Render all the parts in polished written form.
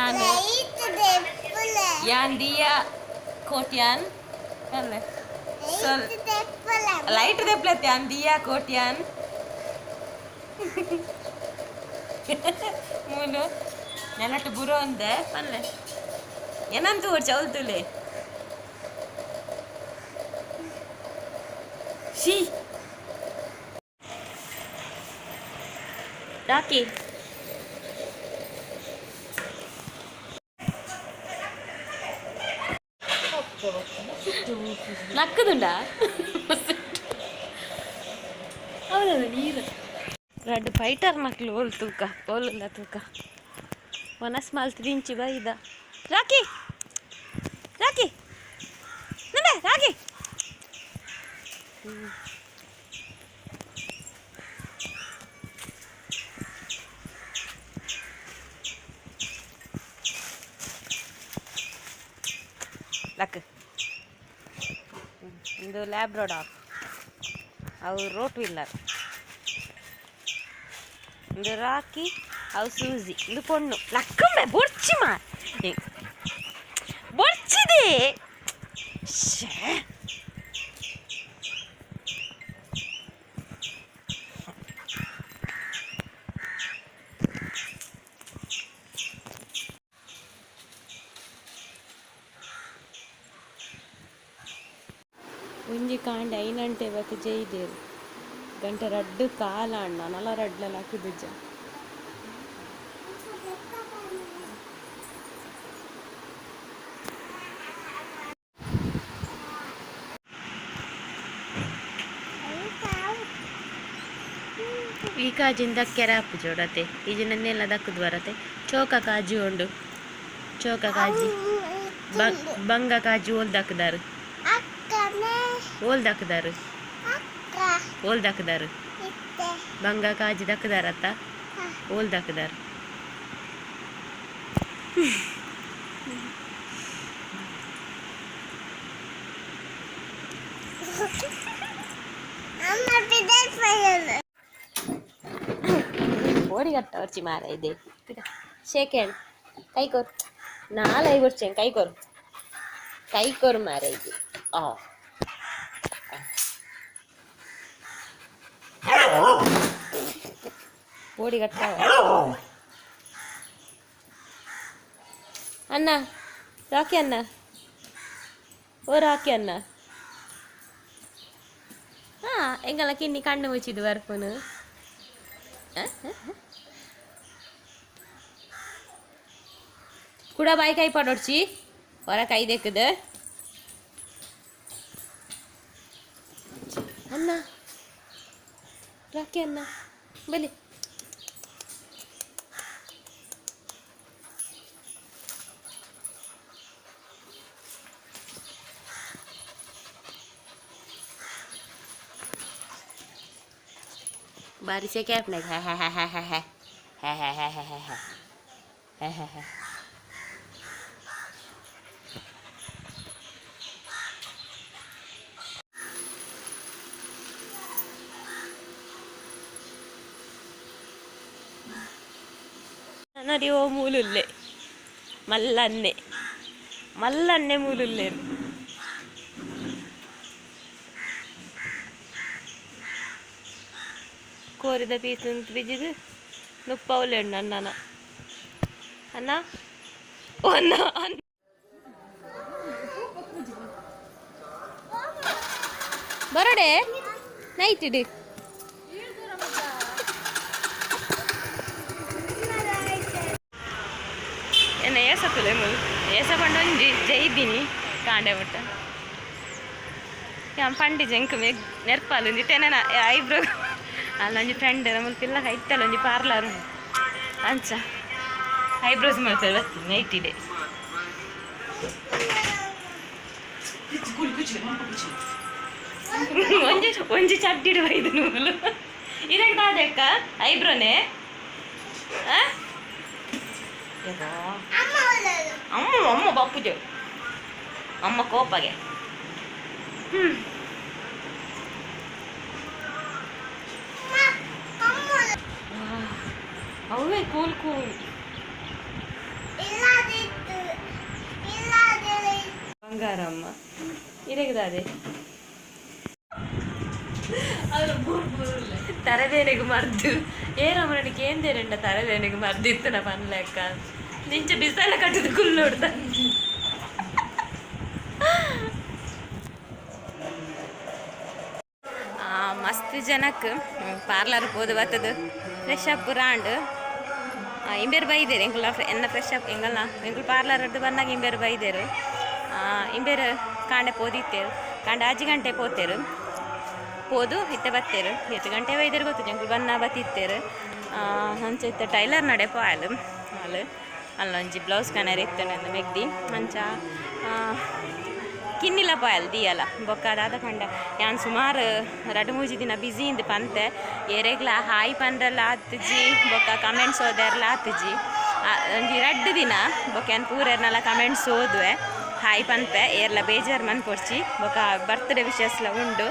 ಯಾನ್ ಯಾನ್ ದಿಯಾ ಕೋಟ್ಯಾನ್ ಅಲ್ಲ. ಲೈಟ್ ದೆಪ್ಲತ್ತೆ. ಯಾನ್ ದಿಯಾ ಕೋಟ್ಯಾನ್. ಮೂಲು ನೆಲಟ್ ಬುರೋ ಅಂದೆ ಪನ್ಲೆ. ಏನಂತ ಓಡ್ಚ ಅವಲ್ತುಲೆ she. Rakhi, ನಕ್ಕದುಂಡ ಹೌದದು ನೀರು. ರಡ್ಡ್ ಫೈಟರ್ ಮಕ್ಳು ಓಲ್ ತೂಕ, ಓಲುಲ್ಲ ತೂಕ. ವನಸ್ ಮಲ್ತ್ ಬೈದ. ರಾಕಿ, ರಾಕಿ ನಂದೆ ರಾಕಿ. ಲಕ್ ಇಂದು ಲ್ಯಾಬ್ರೋಡಾರ್, ಅವು ರೋಟ್ ವಿಲ್ಲರ್. ಇಂದು ರಾಕಿ, ಅವು ಸೂಜಿ. ಇಂದು ಪೊಣ್ಣು. ಲಕ್ಕಂಬೆ ಬೊರ್ಚಿ ಮಾ ಬೊರ್ಚಿದೆ. ಶ್ಯೇ. ಒಂಜಿ ಕಾಂಡೆ ಐನಂಟೆ ಬತ್ತ್ ಜೈದೇರ್. ಗಂಟೆ ರಡ್ಡ್ ಕಾಲ ಅಣ್ಣ ನಲ ರಡ್ಲ ಲಕ್ಕುದುಜ. ಈ ಕಾಜಿನ ದಕ್ಕೆರೆ ಆಪುಜೋಡತೆ. ಈ ಜಿನ ದಕ್ಕುದು ಬರತೆ. ಚೋಕ ಕಾಜಿ ಉಂಡು, ಚೋಕ ಕಾಜಿ, ಬಂಗ ಕಾಜಿ. ಓಲ್ ದಕ್ಕದಾರು, ಓಲ್ ದಕ್ಕದಾರು, ಓಲ್ ದಕ್ಕದಾರು? ಬಂಗ ಕಾಜಿ ದಕ್ಕದಾರತ್ತ? ಓಲ್ ದಕ್ಕದಾರು? ಓಡಿ ಕಟ್ಟ ವರ್ಚಿ ಮಾರ ಇದೆ. Shake hand. ಕೈ ಕೊರು. ನಾಲೈ ಕೊರ್ಚೆ. ಕೈ ಕೊರು, ಕೈ ಕೊರು ಮಾರ ಇದೆ. ಆ ಓಡಿ ಕಟ್ಟ. ಅಣ್ಣ, ರಾಕಿ ಅಣ್ಣ, ಓ ರಾಕಿ ಅಣ್ಣ. ಹಾ, ಎಂಗಲ ಕಿನ್ನಿ ಕಣ್ಣು ಮುಚ್ಚಿದ್ದು ಬರ್ಪುನು. ಕುಡ ಬಾಯಿ ಕೈ ಪಡೊಡ್ಚಿ ಹೊರ ಕೈ ದೆಕ್ಕದ. ಅಣ್ಣ, ರಾಕಿ ಅಣ್ಣ, ಬಲಿ. ಬಾರಿ ಸೆಕೆ ಆಪ್ನಾಗ. ಹ್ಯಾ ಹ್ಯಾ ಹ್ಯಾ ಹ್ಯಾ ಹ್ಯಾ ಹ್ಯಾ ಹ್ಯಾ ಹ್ಯಾ ಹ್ಯಾ ಹ್ಯಾ ಹ್ಯಾ ಹ್ಯಾ. ನಡಿ ಓ ಮೂಲುಲ್ಲೆ ಮಲ್ಲನ್ನೆ ಮಲ್ಲನ್ನೆ ಮೂಲುಲ್ಲೆ. ಕೋರಿದ ಪೀಸ್ ಬಿಜಿದು ನುಪ್ಪವುಲೆ ಉಂಡು. ಅಣ್ಣನ ಅಣ್ಣ, ಓ ಅಣ್ಣ ಅಣ್ಣ. ಬರೋಡೆ ನೈಟ್ ಇಡು. ಎನ್ನ ಏಸತ್ತುಲೆ ಮುಲ್ ಏಸ ಪಂಡ ಒಂಜಿ ಜೈದಿನಿ ಕಾಂಡೆ ಮುಟ್ಟ. ಯಾನ್ ಪಂಡಿ ಜಂಕ್ ಮೇ ನೆರ್ಪಾಲು ಒಂಜಿ ಐಬ್ರೋ. ಅಲ್ಲೊಂಜಿ ಫ್ರೆಂಡ್ ನಮ್ಮಲ್ಲಿ ಪಿಲ್ಲ ಇತ್ತಲ್ಲ, ಒಂಜಿ ಪಾರ್ಲರ್ ಉಂಡು. ಅಂಚ ಐಬ್ರೋಸ್ ಮಾಡ್ತಾರೆ. ಬರ್ತೀನಿ ನೈಟ್ ಇದೆ. ಒಂಜಿ ಒಂಜಿ ಚಡ್ಡಿಡು ಬೈದು ನೂಲು. ಇದಕ್ಕೆ ದಾದೆಕ್ಕ ಐಬ್ರೋನೆ? ಅಮ್ಮ ಅಮ್ಮ ಬಪ್ಪುಜು ಅಮ್ಮ ಕೋಪಗೆ. ಹ್ಮ್ ಅವೇ ಕೂಲ್ ಕೂಲ್. ಬಂಗಾರಮ್ಮ ಇರೆಗದಾದೆ ತರಬೇನೆಗ್ ಮರ್ದು ಏರಮ್ಮನಿಗೆ ಏಂದೇರಂಡ ತರಬೇನೆಗ್ ಮರ್ದು ಇತ್ತನ ಪನ್ಲೆಕ್ಕ ನಿಂಚ ಬಿಸಲ ಕಟ್ಟದ ಕುಲ್ಲೋಡ್ದ. ಮಸ್ತ್ ಜನಕ್ ಪಾರ್ಲರ್ ಪೋದು ಬತ್ತದು ಫ್ರೆಶ್ ಅಪ್ ರಾಂಡ್. ಇಂಬೇರು ಬೈದೇರು ಎಂಕುಲ ಎನ್ನ ಫ್ರೆಶ್ ಅಪ್ ಎಂಗಲ್ನ ಎಂಕುಲು ಪಾರ್ಲರ್ ಬಂದಾಗ ಇಂಬೇರು ಬೈದೇರು. ಇಂಬೇರು ಕಾಂಡೆ ಪೋದಿತ್ತೇರು, ಕಾಂಡೆ 5 ಗಂಟೆ ಪೋತೇರು, ಪೋದು ಇತ್ತೆ ಬತ್ತೇರು. ಎತ್ತು ಗಂಟೆ ಬೈದೇರು ಗೊತ್ತು, ಎಂಕುಲು ಬನ್ನ ಬತ್ತಿತ್ತೇರು. ಅಂಚ ಇತ್ತೆ ಟೈಲರ್ ನಡೆ ಪೋಯಲು ಅಲ್ ಅಲ್ಲೊಂಜಿ ಬ್ಲೌಸ್ ಕನರ್ ಇತ್ತು ನಂದು ಮೆಗ್ದಿ. ಅಂಚ ಕಿನ್ನಿಲ ಪೋಯಲ್ ದಿಯಲ ಬೊಕ್ಕ ದಾದ ಪಂಡ ಯಾನ್ ಸುಮಾರು 2-3 ದಿನ ಬ್ಯುಸಿ ಇಂದು ಪಂತೆ. ಏರೆಗ್ಲ ಹಾಯ್ ಪಂಡ್ರಲ್ಲ ಆತುಜಿ, ಬೊಕ್ಕ ಕಮೆಂಟ್ಸ್ ಓದೆರ್ಲ ಆತುಜಿ. ಒಂಜಿ 2 ದಿನ ಬೊಕ್ಕ ಯಾನ್ ಪೂರೆರ್ನಲ ಕಮೆಂಟ್ಸ್ ಓದುವೆ, ಹಾಯ್ ಪನ್ಪೆ. ಏರ್ಲ ಬೇಜಾರು ಮನ್ಪೊಡ್ಚಿ. ಬೊಕ್ಕ ಬರ್ತ್ಡೇ ವಿಶಸ್ಲ ಉಂಡು,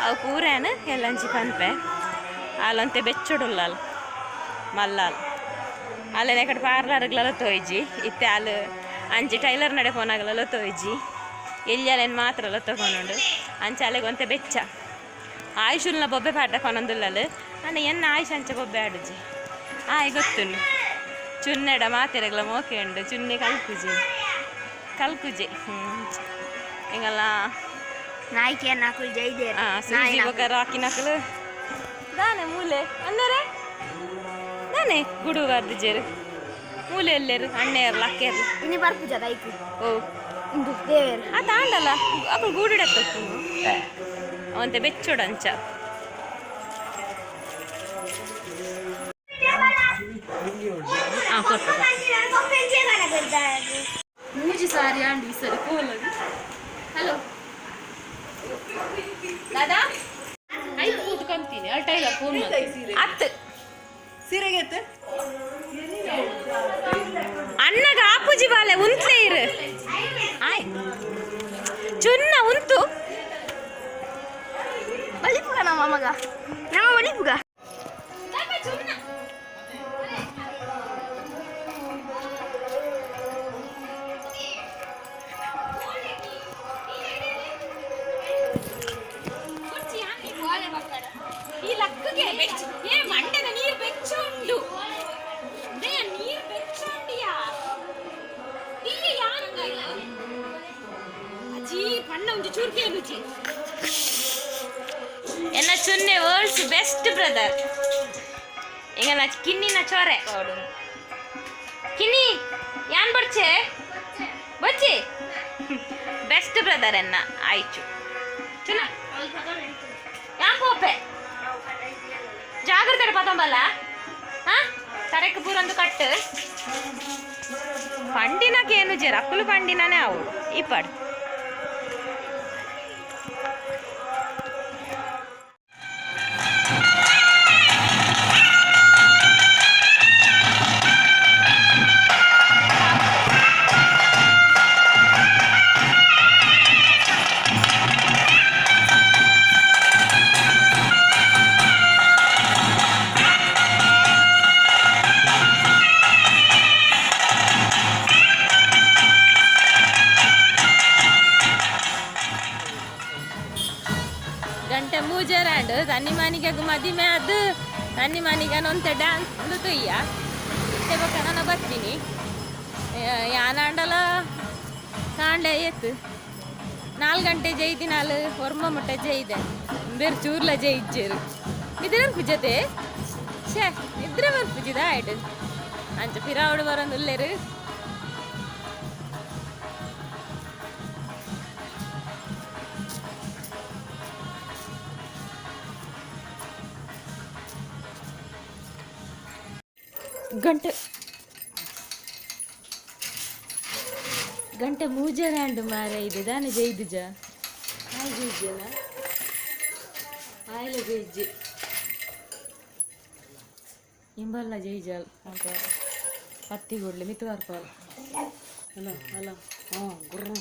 ಅವು ಪೂರೇನು ಎಲ್ಲಂಚಿ ಪನ್ಪೆ. ಅಲ್ಲಂತೆ ಬೆಚ್ಚೊಡುಲ್ಲಲ್ ಮಲ್ಲಾಲ್ ಅಲ್ಲೇನೆ ಕಡೆ ಪಾರ್ಲರ್ಗ್ಲೆಲ್ಲ ತೋಯ್ಜಿ. ಇತ್ತೆ ಅಲ್ಲಿ ಅಂಚಿ ಟೈಲರ್ ನಡೆ ಫೋನಾಗಲೆಲ್ಲ ತೋಯ್ಜಿ, ಎಲ್ಲಿ ಮಾತ್ರ ಎಲ್ಲ ತಗೊಂಡು ಅಂಚ ಅಲ್ಲಿಗೆ ಒಂತೆ ಬೆಚ್ಚ ಆಯುಷುಲ್ನ ಬೊಬ್ಬೆ ಪಾಟ ಕೊನೊಂದುಲ್ಲಲ್ ಅಣ್ಣ ಎನ್ನ ಆಯುಷ್ ಅಂಚ ಬೊಬ್ಬೆ ಆಡುಜಿ ಆಯ್ ಗೊತ್ತುಂಡು. ಚುನ್ನೆಡ ಮಾತೆರೆಗ್ಲ ಮೋಕೆ ಉಂಡು, ಚುನ್ನೆ ಕಲ್ಕುಜಿ ಕಲ್ಕುಜಿ ಹಿಂಗಲ್ಲ ಸೂಜಿ ಬೊಕ್ಕ ರಾಕಿ ನಕಲು ದಾನೆ ಮೂಲೆ ಅಂದರೆ ದಾನೆ ಗುಡು ಜೇರು ಮೂಲೆ ಎಲ್ಲೇರು ಅಣ್ಣೇರ್ಲ ಅಕ್ಕೇರ್ಲ ಇನಿ ಬರ್ಪುಜ ದೈಕು ಓ ಇಂದು ದೇವೇರು ಆ ತಾಂಡಲ್ಲ ಅಕುಲು ಗೂಡಿಡತ್ತ ಅವಂತೆ ಬೆಚ್ಚೊಡಂಚ. ಮೂಜಿ ಸಾರಿ ಆಂಡಿ ಸರಿ ಕೋಲದು. ಹಲೋ ದಾದಾ ಐದು ಕೂತ್ಕೊಂತೀನಿ ಅಲ್ಲಿ ಟೈಲರ್ ಫೋನ್ ಅತ್ತು ಸೀರೆಗೆ ಅಣ್ಣಗ ಆಪುಜಿ ಬಾಲೆ ಉಂತ್ಲೇ ಇರು ಆಯ್ ಚುನ್ನ ಉಂತು ಬಲಿಪುಗ ನಮ್ಮ ಮಗ ನಮ್ಮ ಬಲಿಪುಗ. ಈ ಲಕ್ಕಗೆ ಬೆಚ್ಚ ಏ ಮಂಡೆದ ನೀರು ಬೆಚ್ಚ ಉಂಡು they ನೀರು ಬೆಚ್ಚ ಉಂಡಿಯಾ ಇಲ್ಲಿ ಯಾರಂಗ ಅಜ್ಜಿ ಪಣ್ಣ ಒಂಜಿ ಚೂರ್ಕೆ ರುಚಿ ಎನ್ನ ಚುನ್ನೆ ವರ್ಲ್ಡ್ಸ್ ಬೆಸ್ಟ್ ಬ್ರದರ್. ಎಂಗನ ಕಿನ್ನಿನ ಚೊರೆ ಕಿನ್ನಿ ಯಾನ್ ಬರ್ಚೆ ಬಚ್ಚಿ ಬೆಸ್ಟ್ ಬ್ರದರ್ ಎನ್ನ ಆಯ್ಚು ಚುನ ಯಾನ್ ಪೋಪೆ ಜಾಗ್ರತೆ ಪತಂಬಲ್ಲ ಹಾ ತರಕ್ಕೆ ಪೂರೊಂದು ಕಟ್ಟು ಪಂಡಿನಕೇನು ಜೇರು ಅಕ್ಕುಲು ಪಂಡಿನನೇ ಅವು ಇಪ್ಪಡು. ಗಂಟೆ ಮೂಜೆರಾಂಡ್ ತನ್ನಿ ಮಾನಿಗೆ ಮದಿಮೆ ಅದು ತನ್ನಿ ಮಾನಿಗೆ ಒಂತೆ ಡ್ಯಾನ್ಸ್ ತುಯ್ಯ ಇತ್ತೆ ಬೊಕ್ಕ ನಾನು ಬರ್ತೀನಿ ಯಾನಾಂಡಲ ಕಾಂಡೆ ಏತು 4 ಗಂಟೆ ಜೈದಿ ನಾಲ್ ಒರ್ಮ ಮುಟ್ಟ ಜೈದೆ ಬೇರೆ ಚೂರ್ಲ ಜೈಜ್ಜೇರು ನಿದ್ರೆ ಪೂಜತೆ ಛೇ ನಿದ್ರೆ ಬರ್ಪುಜಿದ ಆಯ್ತು ಅಂಚ ಪಿರಾವಡು ಬರೋದು ಗಂಟೆ ಗಂಟೆ ಮೂಜೆರಾಂಡು ಮಾರ ಇದೆ ದಾನೆ ಜೈದುಜ ಆಯ್ ಜೈಜನ ಆಯ್ಲ ಜೈಜಿ ಇಂಬಲ್ಲ ಜೈಜಾಲ್ ಅಂತ ಪತ್ತಿ ಗುಡ್ಲೆ ಮಿತ್ತು ಬರ್ಪಾಲ್. ಹಲೋ ಹಲೋ ಹ್ಞೂ ಗುರ್ರು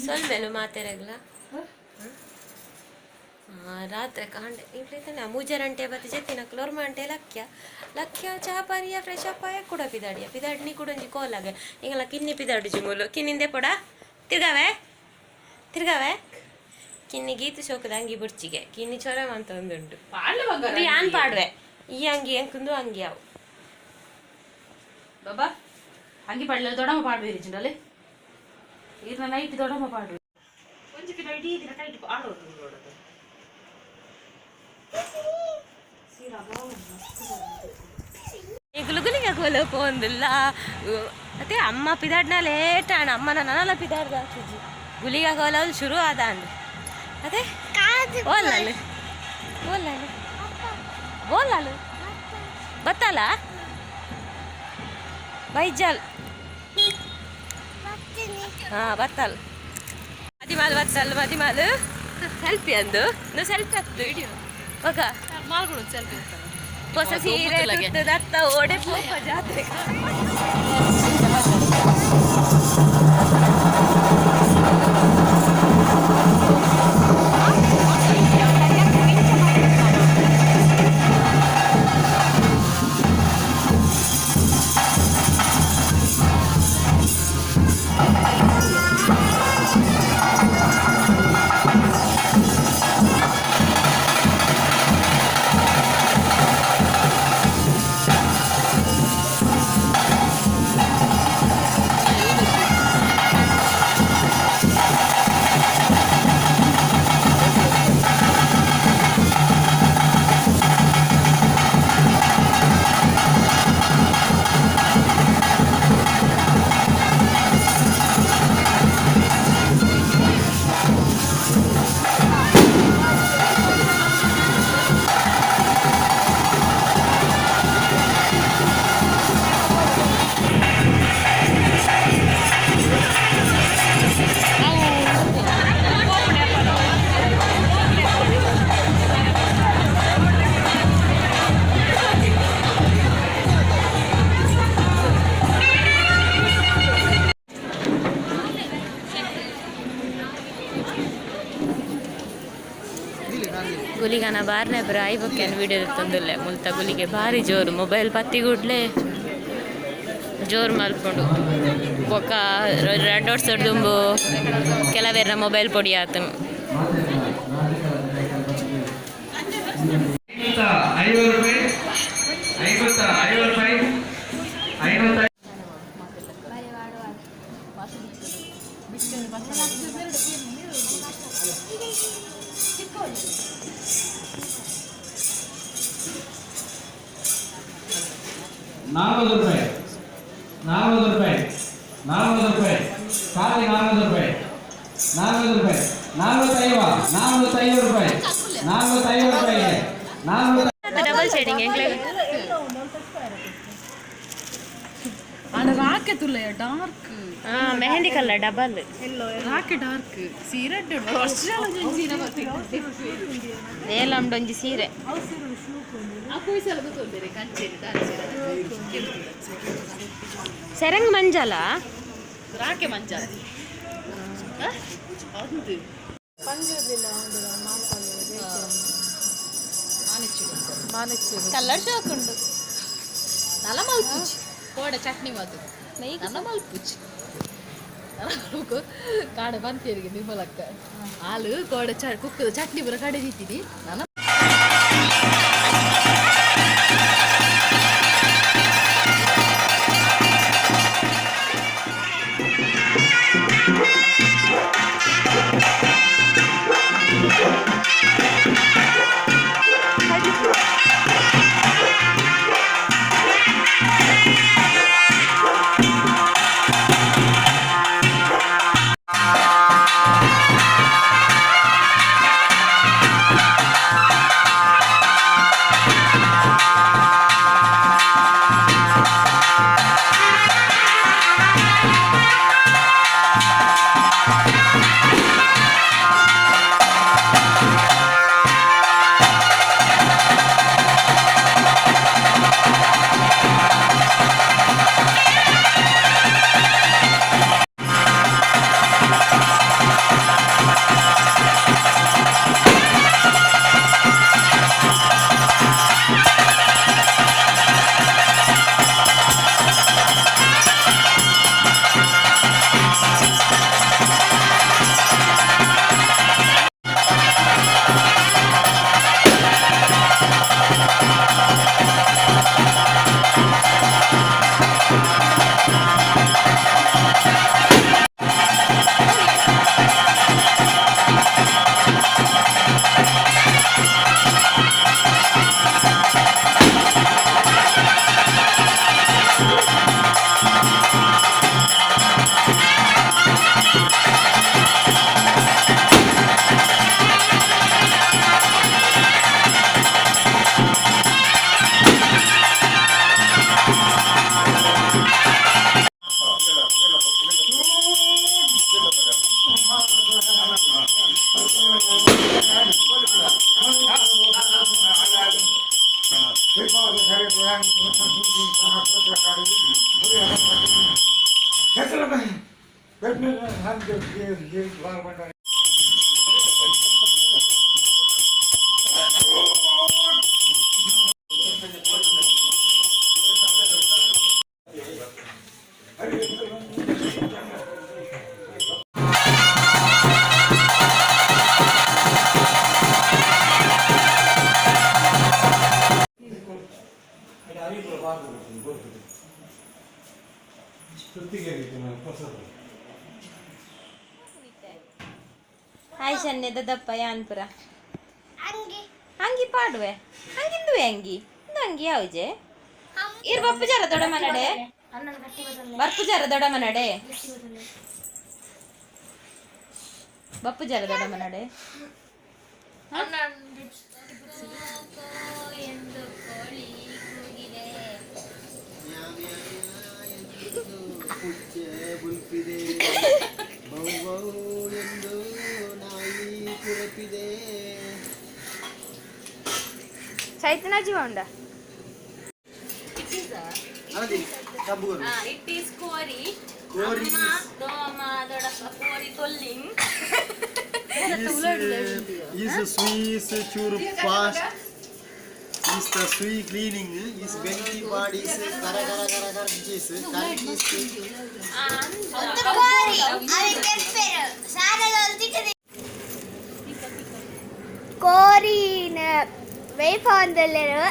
ಸೊಲ್ಮೆಲು ಮಾತೆರೆಗ್ಲ. ರಾತ್ರೆ ಕಾಂಡೆ ಇಂಕ್ಲೆ ಮೂಜರೆ ಗಂಟೆ ಬತ್ತಿ ಜೆತ್ತಿನಕ್ಲು ಒರ್ಂಬ ಗಂಟೆ ಲಕ್ಕ್ಯ ಲಕ್ಕ್ಯ ಚಾ ಪರಿಯ ಫ್ರೆಶ್ ಅಪ್ ಆಯ ಕುಡ ಪಿದಾಡಿಯ ಪಿದಾಡ್ನಿ ಕುಡ ಒಂಜಿ ಕೋಲಾಗ ಇಂಗಲ ಕಿನ್ನಿ ಪಿದಾಡುಜಿ ಮೂಲು ಕಿನ್ನಿಂದೆ ಪೊಡ ತಿರ್ಗಾವೆ ತಿರ್ಗಾವೆ ಕಿನ್ನಿ ಗೀತು ಶೋಕದ ಅಂಗಿ ಬುಡ್ಚಿಗೆ ಕಿನ್ನಿ ಚೊರ ಅಂತ ಒಂದುಂಟು. ಇದು ಯಾನ್ ಪಾಡ್ವೆ ಈ ಅಂಗಿ ಎಂಕುಂದು ಅಂಗಿ ಅವು. ಬಾಬಾ ಅಂಗಿ ಪಾಡಲಿಲ್ಲ, ದೊಡ್ಡಮ್ಮ ಪಾಡ್ಬೇರಿ ಚಿಂಡಲೆ. ಈರ್ನ ನೈಟ್ ದೊಡ್ಡಮ್ಮ ಪಾಡ್ವೆ. ಒಂಜಿ ಕಿಲೋ ಇಡೀ ದಿನ ಕೈಟ್ ಆಡೋದು ನೋಡೋದು. ಎಂಕುಲು ಗುಲಿಗೆ ಕೋಲ ಪೋಂದಿಲ್ಲ ಅತ್ತೆ. ಅಮ್ಮ ಪಿದಾಡ್ನ ಲೇಟ್ ಆಣ ಅಮ್ಮನ ನನಲ ಪಿದಾಡ್ದ ಹಾಕಿಜಿ. ಗುಲಿಗ ಕೋಲ ಶುರು ಆದ ಅಂದ್ ಅದೇ. ಓಲಾಲು ಓಲಾಲು ಓಲಾಲು ಬತ್ತಲ್ಲ ಬೈಜಾಲ್. ಹಾ ಬತ್ತಲ್ ಮದಿಮಾಲ್ ಬತ್ತಲ್ ಮದಿಮಾಲ್ ಸೆಲ್ಫಿ ಅಂದು ಸೆಲ್ಫಿ ಹತ್ತು ವಿಡಿಯೋ ಮಗ. ಮಾಲ್ಗಳು ಸೆಲ್ಫಿ. ಹೊಸ ಸೀರೆ ತುತ್ತದತ್ತ ಓಡೆ ಪೋಪ ಜಾತ್ರೆ. ಗುಲಿಗನ ಬಾರ್ನೆ ಬ್ರ ಐಬೊಕ್ಕೆನ್ ವಿಡಿಯೋ ತಂದಿಲ್ಲ. ಮುಲ್ತ ಗುಲಿಗೆ ಭಾರಿ ಜೋರು. ಮೊಬೈಲ್ ಪತ್ತಿಗುಡ್ಲೆ ಜೋರು ಮಲ್ಪುಂಡು. ಬೊಕ್ಕ ರಡ್ಡ್ ವರ್ಷ ದುಂಬು ಕೆಲವೆರ್ನ ಮೊಬೈಲ್ ಪೊಡಿ ಆತನು. 50 ರೂಪಾಯಿ, 50 ರೂಪಾಯಿ, 50. 40 ರೂಪಾಯಿ, 40 ರೂಪಾಯಿ, 40 ರೂಪಾಯಿ, ಖಾಲಿ 40 ರೂಪಾಯಿ, 40 ರೂಪಾಯಿ, 45, 45 ರೂಪಾಯಿ, 45 ರೂಪಾಯಿ, 40. ಡಬಲ್ ಶೇಡಿಂಗ್ ಎಂಕ್ಲೆ. ರಾಕೆ ತುಲ್ಲ ಡಾರ್ಕ್. ಹಾ, ಮೆಹಂದಿ ಕಲರ್ ಡಬಲ್. ರಾಕೆ ಡಾರ್ಕ್ ಸೀರೆ ವರ್ಷ ಸೀರೆ. ನೇಲಂಡೊಂಜಿ ಸೀರೆ. ಸೆರಂಗ್ ಮಂಜಲ. ರಾಕೆ ಮಂಜ ಅಂದು. ಕಲರ್ ಶಾಕ್ ಉಂಡು. ನಲ ಮಲ್ಪುಜಿ ಕೋಡೆ ಚಟ್ನಿ ಮಾತು ನನ ಮಲ್ಪುಜಿ. ಕಾಡೆ ಬಂತೇರಿಗೆ ನಿರ್ಮಲಕ್ಕ ಹಾಲು ಕೋಡೆ ಚ ಕುಕ್ಕದ ಚಟ್ನಿ ಬರ ಕಡೆ ರೀತಿದಿ ನನ್ನ. ಹಾಯ್ ಶನ್ನೆ ದದಪ್ಪ ಯಾನ್ಪುರ ಅಂಗಿ ಪಾಡುವೆ ಅಂಗಿಂದುವೆ ಅಂಗಿ ಇಂದು ಅಂಗಿ ಯಾವುಜೆ ಇರ್ ಬಪ್ಪು ಜರ ದೊಡ ಮನಡೆ ಬರ್ಪು ಜರ ದೊಡ ಮನಡೆ ಬಪ್ಪು ಜರ ದೊಡ ಮನಡೆ. ಚೈತನ್ಯ ಜೀವ ಉಂಡ. It is ಕೋರಿ ದೋಮ ದೊಡಪ್ಪ ಕೋರಿ ತೊಲ್ಲಿಂಗ್. Is Swiss churu fast. Is the sui cleaning. Is benki bodies kara kara kara kara cheese curry. ಕೋರಿನ ವೇಫ ಒಂದುಲ್ಲೇರು,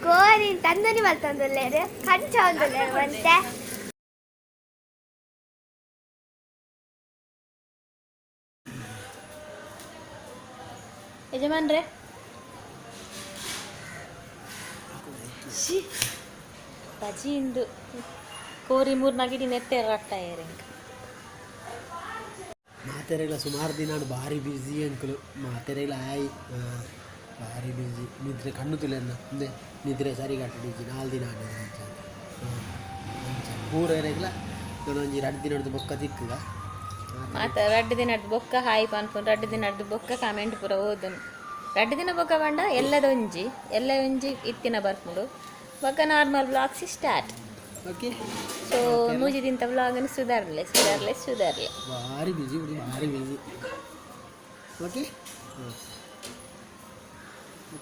ಕೋರಿನ tandoori ಮಲ್ತೊಂದುಲ್ಲೇರು, ಕಂಚ ಒಂದುಲ್ಲೇರು ಬಂತೆ. ಯಜಮಾನ್ರೆ, she ಬಜಿ ಇಂದು ಕೋರಿ ಮೂರು ನಗಿಡಿ ನೆತ್ತೆ ರಟ್ಟ ಏರಿಂಗ್. ಮಾತೆರೆಗ್ಲ ಸುಮಾರು ದಿನ ಭಾರಿ ಬ್ಯುಸಿ ಅಂಕಲು. ಮಾತೆರೆಗ್ಲ ಆಯ್ ಭಾರಿ ಬ್ಯುಸಿ. ನಿದ್ರೆ ಕಣ್ಣು ತುಲೆನ್ನ ಮುಂದೆ ನಿದ್ರೆ ಸರಿಗಟ್ಟು 4 ದಿನ ಆಗಿದೆ. ಅಂಚ ಅಂಚ ಪೂರ ಎರೆಗ್ಲ ಒಂಜಿ 2 ದಿನ ಬೊಕ್ಕ ತಿಕ್ಕುಗ. ಮಾತ 2 ದಿನ ಬೊಕ್ಕ ಹಾಯ್ ಪನ್ಪುನ್, 2 ದಿನ ಬೊಕ್ಕ ಕಾಮೆಂಟ್ ಪೂರ ಓದುನ್. 2 ದಿನ ಬೊಕ್ಕ ಪಂಡ ಎಲ್ಲದ ಒಂಜಿ ಎಲ್ಲ ಒಂಜಿ ಇತ್ತಿನ ಬರ್ಪುಂಡು. ಬೊಕ್ಕ ನಾರ್ಮಲ್ ವ್ಲಾಗ್ಸ್ ಸ್ಟಾರ್ಟ್. ಓಕೆ. ಸೊ 3 ದಿನದ ವ್ಲಾಗನ್ನು ಸುಧಾರ್ಲೆ ಸುಧಾರ್ಲೆ ಸುಧಾರ್ಲೆ. ಭಾರಿ ಬ್ಯುಸಿ ಬಿಡಿ, ಭಾರಿ ಬ್ಯುಸಿ. ಓಕೆ,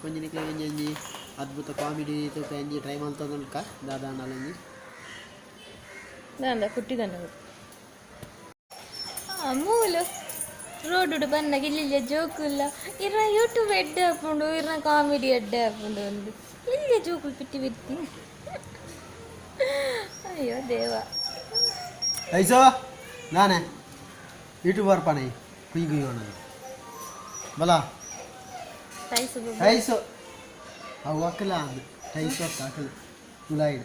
ಕೊಂಚ ನಿಕ್ಲೆ ಒಂಜಿ ಒಂಜಿ ಅದ್ಭುತ ಕಾಮಿಡಿ ತೂಕ ಒಂಜಿ ಟ್ರೈ ಮಲ್ತೊಂದುಲ್ಕ ದಾದ ಅಂಡಲೊಂಜಿ. ದಾಂದ ಕುಟ್ಟಿದನ್ನ ಮೂಲು ರೋಡುಡು ಬನ್ನಗ ಇಲ್ಲಿಲ್ಲ ಜೋಕುಲ್ಲ. ಇರ್ನ ಯೂಟ್ಯೂಬ್ ಎಡ್ಡೆ ಆಪುಂಡು, ಇರ್ನ ಕಾಮಿಡಿ ಎಡ್ಡೆ ಆಪುಂಡು. ಒಂದು ಇಲ್ಲಿ ಜೋಕುಲು ಪಿಟ್ಟಿ ಬಿತ್ತಿ. ಅಯ್ಯೋ ದೇವ. ಐಸೋ ನಾನೇ ಯೂಟ್ಯೂಬರ್ ಪಾಣೆ ಕುಯ್ ಕುಯ್ ಅಣ್ಣ ಬಲ. ಟೈಸು. ಟೈಸು ಅವು ಅಕ್ಕಲ ಅಂದು ಟೈಸು ಅಕ್ಕ ಅಕ್ಕಲ ಮುಲಾಯಿಡ್.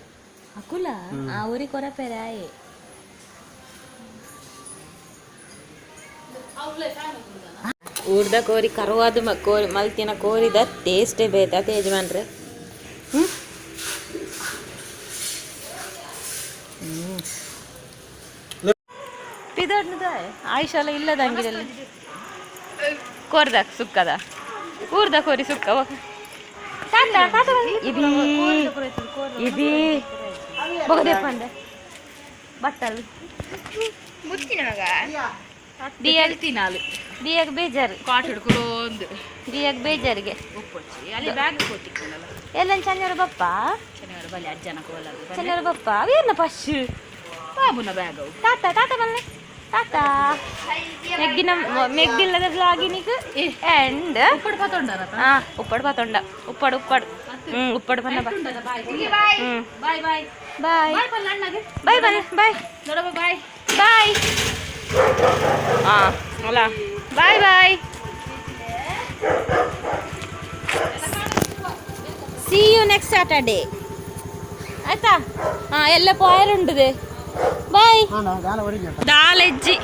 ಅಕುಲ ಆ ಊರಿ ಕೊರಪೆರೆ ಆಯೆ. ಊರ್ದ ಕೋರಿ ಕರುವಾದ ಕೋರಿ ಮಲ್ತಿನ ಕೋರಿದ ಟೇಸ್ಟೇ ಬೇತ ಅದೇ ಯಜಮಾನ್ರೆ. ಹ್ಞೂ ಪಿದಡ್ನದ ಆಯುಷಾಲ ಇಲ್ಲದ ಅಂಗಿರಲ್ಲಿ ಕೋರ್ದ ಸುಕ್ಕದ ಊರ್ದ ಕೋರಿ ಸುಕ್ಕ ತಾತ ತಾತ ಇಬಿ ಇಬಿ ಬೊಗದೆಪ್ಪಂದೆ ಬಟ್ಟಲು. ಮುತ್ತಿನ ಮಗ. ದಿಯಾಗ್ ದಿಯಾಗ್ ಬೇಜಾರು. ಕಾಟ್ ಹಿಡ್ಕೊಳ್ಳೋಂದು. ದಿಯಾಗ್ ಬೇಜಾರಿಗೆ. ಉಪ್ಪೊಚ್ಚಿ ಅಲ್ಲಿ ಬ್ಯಾಗ್ ಕೊಟ್ಟಿಕ್ಕೊಂಡಲ್ಲ. ಎಲ್ಲ ಚನ್ನರ ಬಪ್ಪ. ಶನಿವಾರ ಬಲಿ ಅಜ್ಜನ ಕೋಲ. ಚನ್ನರ ಬಪ್ಪ ಅವೇನ ಪಶ್. ಬಾಬುನ ಬ್ಯಾಗ್ ಅವು. ತಾತ ತಾತ ಬಲ್ಲೆ ತಾತ ಮೆಗ್ಗಿನ ಮೆಗ್ಗಿಲ್ಲದ ವ್ಲಾಗಿನಿಗ್ ಎಂಡ್. ಉಪ್ಪಡು ಪತ್ತೊಂಡರ. ಹಾ, ಉಪ್ಪಡು ಪಾತೊಂಡ ಉಪ್ಪಡು ಉಪ್ಪಡು ಹ್ಮ್ ಉಪ್ಪಡು ಬನ್ನ ಬಾ. ಬಾಯ್. ಹ್ಮ್. Bye bye. ಬಾಯ್. ಬಾಯ್ ಪಲ್ಲ ಅಣ್ಣಗೆ. ಬಾಯ್ ಬನ್ನಿ ಬಾಯ್. ದೊಡವ ಬಾಯ್. ಬಾಯ್. ಹಾ ಅಲ್ಲ, bye bye. See you next Saturday ಆಯ್ತಾ? ಹಾ, ಎಲ್ಲ ಪಾಯರ್ ಉಂಟುದೆ. ಬಾಯ್. ದಾಲ್ ಎಜ್ಜಿ.